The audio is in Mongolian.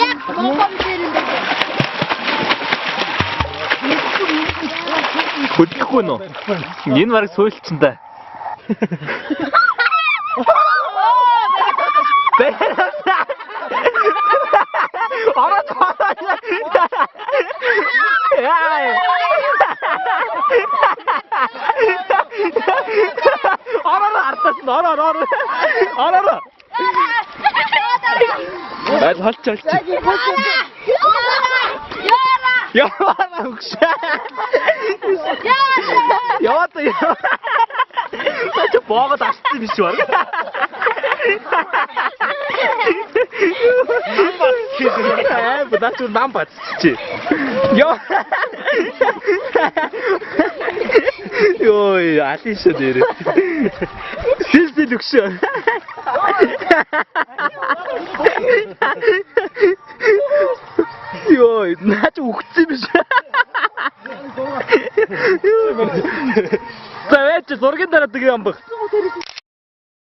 Яг бомбом дээр юм байна. Хөдлөхгүй нөө. Энэ бараг суйлчин да. Ороод ороод. Яа. Ороо ардаас нь ороо ороо. Ороо. Айл холч холч. Яваа өгш. Яваа яа. Чи боогод ассан биш үү? Аа, бодож нам бацчих. Йоо. Йой, алин шүү дээр. Сэл сэл өгшөө. Йой, наа чи үхсэн биш. За байж зургийн дараа тэгээ юм баг.